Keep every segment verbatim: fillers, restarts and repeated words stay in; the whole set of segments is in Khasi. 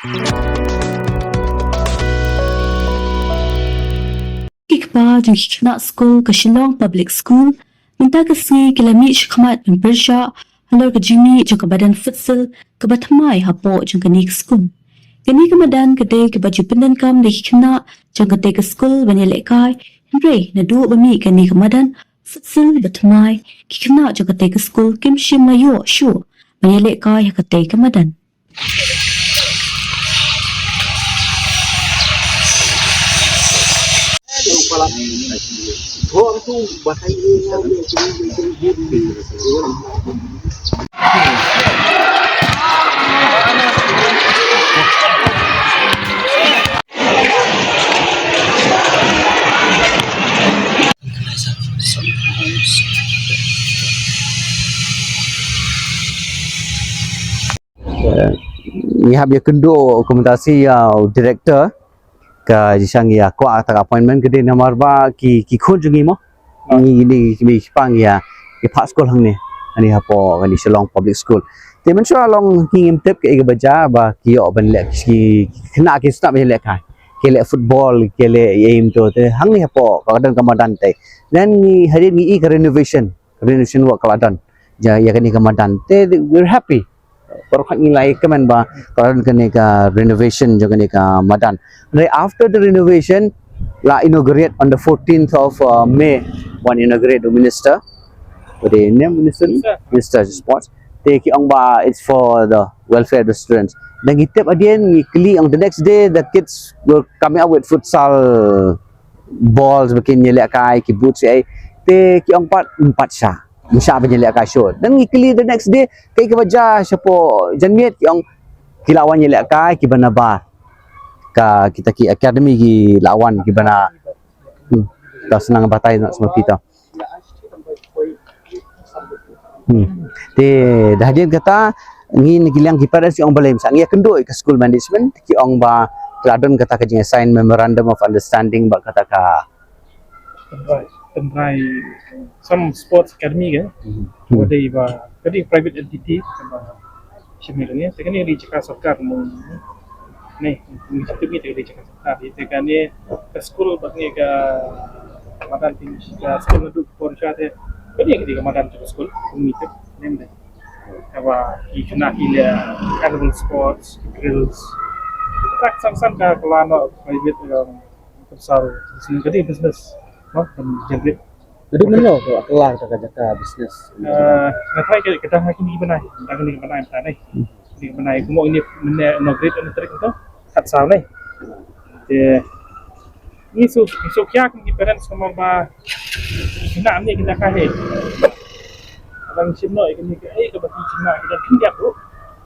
Ki kpa jong ki khynnah skul ka Shillong Public School mynta ka sngi ki la mih shakhmat ban pyrshah halor ka jingmih jong ka madan futsal kaba thymmai hapoh jong kane ka skul. Kane ka madan ka dei kaba ju pyndonkam da ki khynnah jong katei ka skul ban ïalehkai, hynrei naduh ba mih kane ka madan futsal ba thymmai, ki khynnah jong katei ka skul kim shym la ïoh shuh ban ïalehkai ha katei ka madan. Eh, ngi hap ïakynduh kumta shi ïa u director ka jingshang ïa kwah kata ka appointment ka dei namar ba ki, ki khun jong ngi mo. Ngi, ngi, ngi, ngi shipang ïa, ïa phah skul hangne. Hangne hapoh kane Shillong Public School. Te mynshuwa long ki ngim tip kaei kaba jia ba ki ïoh ban leh ki, ki khynnah ki sngap ban lehkai. Ki leh football, ki leh ïa im to te hangne hapoh ka don ka madan te. Then ngi hadien ngi i ka renovation, renovation work ka la don. Ja ïa kane ka madan te we're happy. Baroh ngi la ïakmen ba ka la don kane ka renovation jong kane ka madan. Then after the renovation la inaugurate on the fourteenth of uh, May, wan inaugurate the minister. What the name minister? Minister. Minister of Sports. Te ki ong ba it's for the welfare of the students. Then ngi tip hadien ngi kylli on the next day the kids were coming up with futsal balls ba kin ïalehkai ki boots ei. Te ki ong pat ym pat shah. Ym shah ban ïalehkai shuh. Then ngi kylli the next day kaei kaba jia shapoh janmiet ki ong ki la wan ïalehkai kiba nabar. Ka kita ki academy ki la wan kiba na. Hmm. Ta shnong batai na semua kita. Hmm. Te da hadien kata ngin ki liang ki parents ki ong balei sa ngi ïakynduh ka school management ki ong ba ki la don kata ka jingsign memorandum of understanding ba kata ka tynrai, tynrai some sports academy ke. Hmm. Wa dei ba ka dei private entity ba shim ïa kane, te kane dei jaka sorkar mo. Ne, ngi tip ngi te dei jaka sorkar. Te kane ka skul bad ne ka madan, te ka skul naduh por sha te ka dei ka madan jong ka skul, ngi tip ne. Kaba ki khynnah ki leh annual sports, drills. Ka san san ka kylla noh private, um, futsal, ka dei business. Noh, kan generate. Jadi mynno ka kylla ka jaka business? Eh, nga trai ka, ka dang ha kine ki bnai, dang ha kine ki bnai mynta ne. Kine ki bnai kumno ini mynne inaugurate, ynne tarik to. Khatsaw ne. Te ngi shu, ngi shu khia kum ki parents namar ba kine ki jaka hi. Dang shim noh ïa kine ki, eh, kaba ki khynnah ki dang khyndiat ruh.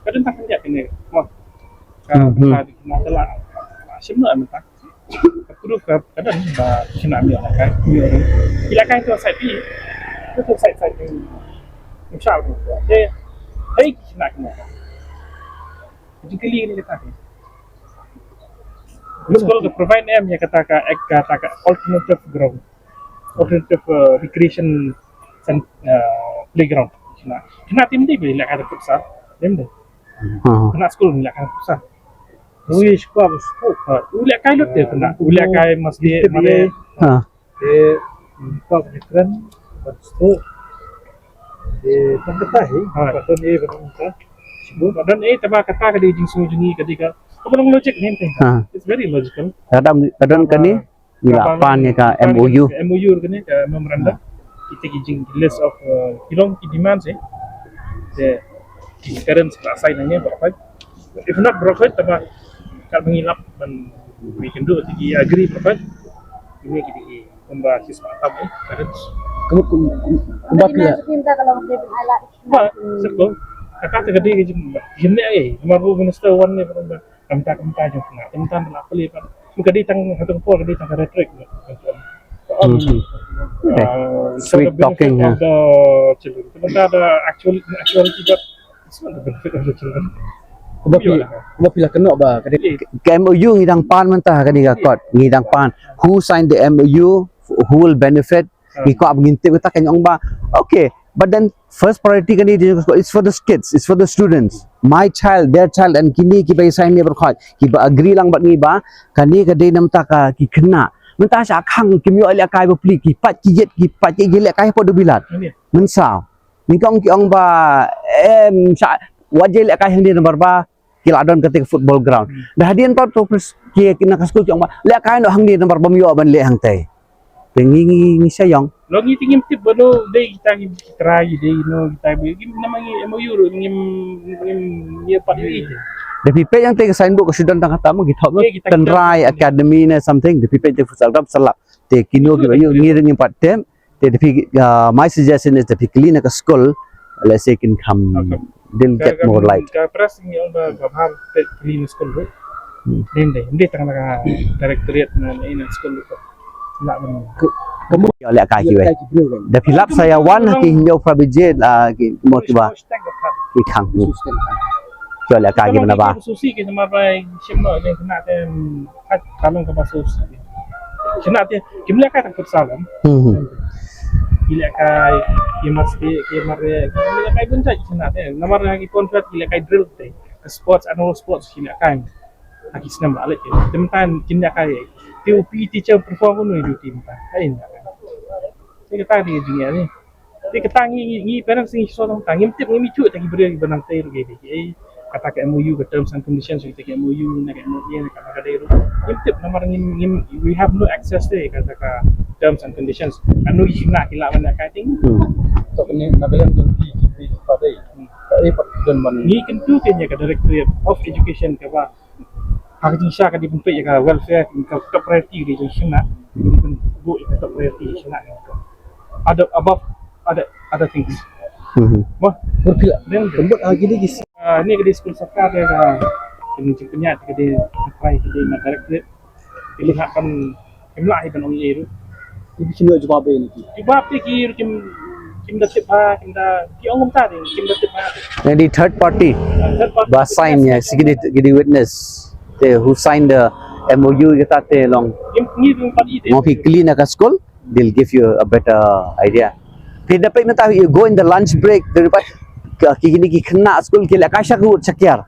Ka dang tang khyndiat kine. Mo. Ka, hmm, ka, ka, ka la shim noh mynta. Ka proof ka, ka don ba khynnah ym ïoh lehkai. Ym ïoh lehkai. Ki lehkai to side phi. To side side. Ym shah ruh. Te hei ki khynnah ki lehkai. Ka jingkylli kane kata hi. School ka provide ne em ïa kata ka, eh, kata ka alternative ground. Alternative, uh, recreation cen-, uh, playground. Khynnah, khynnah te ym dei ba lehkai da futsal. Ym dei. Hmm. Khynnah school lehkai da futsal. Ui, shuwa ba shuwa. Ha, u lehkai lut te khynnah. U lehkai maske mare. Ha. Te, mm, ka different, but so, te, tang kata hi, ha, ka don e, ka don ka. Shuwa. Ka don e, te ba kata ka dei jingsngew jong ngi, ka dei ka. Ka ba long logic ne em te. Ha. It's very logical. Ka don, ka don kane. Ngi la pan ïa ka M O U. M O U kane ka memorandum. Kita ki jing list of, uh, ki long ki demands eh. Te ki parents ka sign ne baroh. If not baroh, taba ka ngi lap ban we can do, ki agree baroh. Ini ki di kumba ki sepakat eh, parents. Kumba, kumba, kumba pia. Ba, seko. Kata te ka dei ki jing, jing ne eh. Kumba bu minister wan ne baroh. Kumta, kumta jong khynnah. Kumta la peli pat. Ka dei tang, ha tang por ka dei tang ka rhetoric. Hmm. Okay. Ah, sweet talking, ha. The children. Kumta the actual, actuality, but it's not the benefit of the children. Kumba phi, kumba phi la kynnoh ba ka dei. Ka M O U ngi dang pan mynta ka dei ka kot. Ngi dang pan. Who signed the M O U? Who will benefit? Ngi kwah ba ngin tip kata, kan ong ba, okay, But then first priority kane, it's for the kids, it's for the students, my child, their child, and kine kiba sign ne baroh kiba agree lang bad ngi ba kane ka dei namar ka ki khynnah. Mynta sha khang kim ïoh lehkai bapli, ki pat ki ïit, ki pat ki lehkai hapoh Dewbilat. Mynsaw ngi kong ki ong ba em sha wat ïalehkai hangne namar ba ki la don kata ka football ground. Da hadien pat to ki na ka skul ki ong ba lehkai noh hangne namar bym ïoh ban leh hangtai. Te ngi ngi ngi sha ïong. Long ngi te ngim tip ba no dei kita ngi trai dei no kita ba ngim nama ngi M O U ruh ngim ngim ngi pat ïohi. Da phi peit ïa te ka signboard ka shu don tang kata mo ki thok Tynrai Academy ne something, da phi peit te futsal club sa lap. Te kino kiba ïoh ngi ruh ngim pat tip. Te da phi, uh, my suggestion is da phi kylli na ka school, let's say kin kham, they'll get more light. Ka press ngi ong ba ba bha te kylli na school ruh. Dei dei dei tang na ka directorate na na school ruh. Na ban. Ïoh lehkai kiwei. Da phi lap sa ïa wan ha ki hynñiew phra baje la ki mo kiba ki khang. Ïoh lehkai kiba na ba. Susi ki namar ba shim no dei khynnah te. Ka long kaba sus. Khynnah te kim lehkai tang futsal em. Ki lehkai ki mar sti ki mar ki lehkai bun jait khynnah te. Namar ki pon pet ki lehkai drill te. Ka sports, annual sports ki lehkai. Ha ki snem la leh te. Te mynta kim lehkai. Te u P E teacher perform unu duty mynta. Ai. Te kata dei jingeh ni. Te kata ngi ngi ngi parents ngi shu tang ngim tip, ngim ïohi ta ki briew kiba nang tei ruh ki dei ki ei. Kata ka M O U ka terms and conditions kita ka M O U na ka M O U na kata ka dei ruh. Ngim tip namar ngim ngim we have no access te kata ka terms and conditions. Kano ki na ki la ban ka ting. To kane na ka lem don pi ki pi ki pa dei. Ka ei pat don man. Ngi kyntu ke ïa ka Directorate of Education kaba ha ka jingshisha ka dei ban peit ïa ka welfare ka top priority ka dei jong khynnah. Ka dei ban buh ïa ka top priority khynnah. Other, above other, other things. Mo. Pur pila. Then ka mut ha ki dei ki si. Ah, ni ka dei skul sorkar ïa ka. Ka dei jingpynïaid ka dei apply ka dei na Directorate. Ki lah ban kim lah ban ong ïa ruh. Ki bi sino jubab ni ki. Jubab te ki ruh kim kim da tip ba kim da ki ong kumta dei kim da tip ba. Yang di third party. Third party. Ba sign ïa si ki dei ki dei witness. Te who signed the M O U kita te long. Kim ni ruh party te. Mo phi kylli na ka school, they'll give you a better idea. Phi da peit mynta you go in the lunch break, daripada ki kini ki khynnah school ki lehkai sha ka wut sha kiar.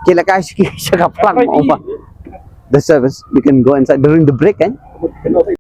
Ki lehkai sha ka plang ong ba. The service, we can go inside during the break kan.